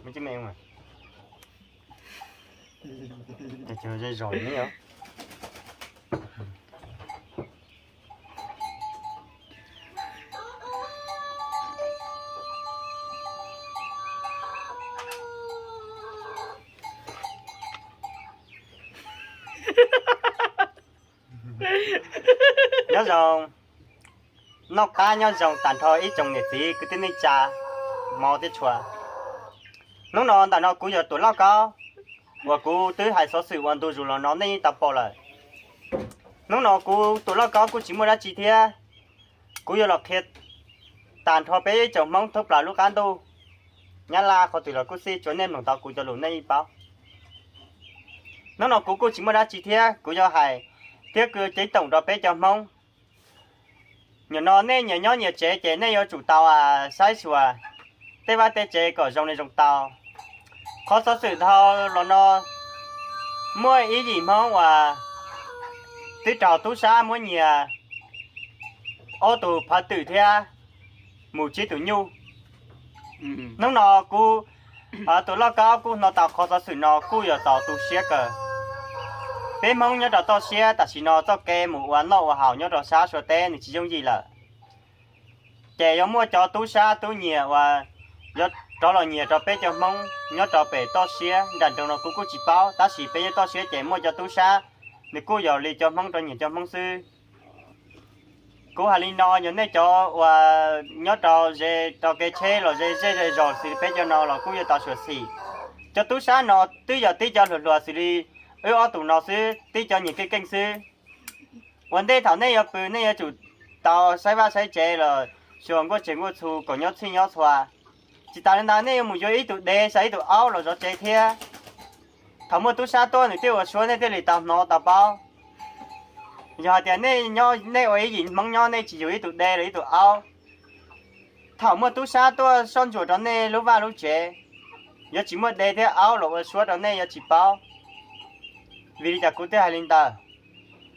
Muaj cib me, zej zos li ne. Nyob zoo, noj qab nyob zoo tag nrho ib tsoom niam txiv kwv tij neej tsa, hmov thiab tshua. Hnub no ntawm no kuv yog Tuam Lauj Kaub, uas kuv twb hais xov xwm uas ntu zus los no nej yeej tau pom lawm. Hnub no kuv Tuam Lauj Kaub kuj tsis muaj dab tsi thiab, kuv yuav los qhia tag nrho peb ib tsoom Hmoob thoob plaws lub qab ntuj, Nyab Laj qhov twg los kuj xij, tsuas nej mloog tau kuv cov lus nej yeej paub. Hnub no kuv kuj tsis muaj dab tsi thiab, kuv yuav hais thiab kuv ceeb toom rau peb cov Hmoob. Nim no nej nyias nyob nyias tsev ces nej yuav tsum tau saib xyuas tej vaj tej tsev kom zoo li zoo tau. Qhov xov xwm dhau los no, muaj ib yim Hmoob uas twb raug tub sab muab nyiag ob tug phav twm thiab mus tsib tus nyuj. Hnub no kuv Tuam Lauj Kaub kuj hnov tau qhov xov xwm no kuj yog txaus tu siab kawg. Peb Hmoob nyob rau toj siab tam sim no txoj kev mus ua noj ua haus nyob rau sab Suav teb nws tsis yooj yim lawm. Ces yuav muaj cov tub sab tub nyiag uas yuav rov los nyiag rau peb cov Hmoob nyob rau pem toj siab nram nroog no kuv kuj tsis paub, tab sis peb nyob toj siab ces muaj cov tub sab nws kuj yog li cov Hmoob rov nyiag cov Hmoob xwb. Kuv hais li no, yog nej cov uas nyob rau ze rau kev tsheb los ze zej ze zos xws li peb cov no los kuj yuav tau xyuam xim. Cov tub sab no twb yog tib cov hluas hluas xws li wb ob tug no xwb, tib cov nyiag keej keej xwb. Ua ntej thaum nej yuav pw nej yuav tsum tau saib vaj saib tsev los xyuas nkuaj tsev nkuaj txhu kom nyob txhij nyob txhua. Tsis tas li ntawd nej yuav mus yuav ib tug dev xyaw ib tug aub los zov tsev thiab. Thaum muaj tub sab tuaj nws thiaj ua suab nej thiaj li tau hnov tau paub. Yog hais tias nej nyob nej ua ib yim Hmoob nyob nej tsis yug ib tug dev los ib tug aub, thaum muaj tub sab tuaj soj ntsuam rau nej lub vaj lub tsev, yuav tsis muaj dev thiab aub los ua suab rau nej yuav tsis paub. Vim li cas kuv thiaj hais li ntawd?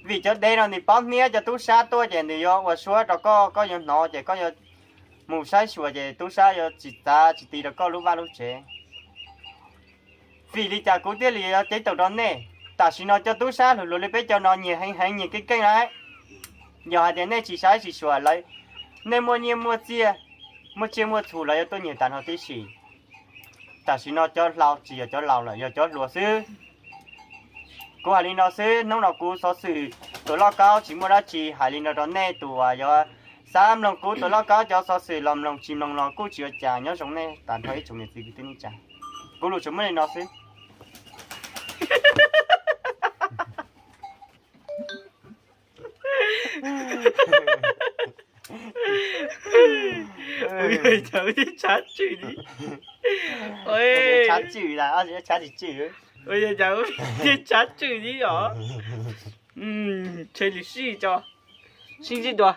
Vim cov dev no nws paub hniab cov tub sab tuaj ces nws yuav ua suab rau koj, koj yuav hnov ces koj yuav mus saib xyuas ces tub sab yuav tsis txav tsis ti rau koj lub vaj lub tsev. Vim li cas kuv thiaj li yuav ceeb toom rau nej? Tam sim no cov tub sab hluas hluas li peb cov no nyiag heev heev nyiag keej keej lawm. Yog hais tias nej tsis saib tsis xyuas lawv, nej muaj nyiaj muaj txiaj, muaj tsiaj muaj txhu lawv yuav tuaj nyiag tag nrho tib si. Tam sim no cov hlau tsis yog cov laus lawm, yog cov hluas xwb. Kuv hais li no xwb, hnub no kuv xov xwm Tuam Lauj Kaub tsis muaj dab tsi, hais li no rau nej tus uas yuav xav mloog kuv Tuam Lauj Kaub cov xov xwm los mloog, tsis mloog los kuj tsis ua cas, nyob zoo nej tag nrho ib tsoom niam txiv kwv tij neej tsa. Kuv lus tsuas muaj li no xwb. Ua cas ua tshab tswm li? Ua tshab tswm, ua cas ua tshab tswm li os? Tshe lwm sij tso, sib ntsib dua.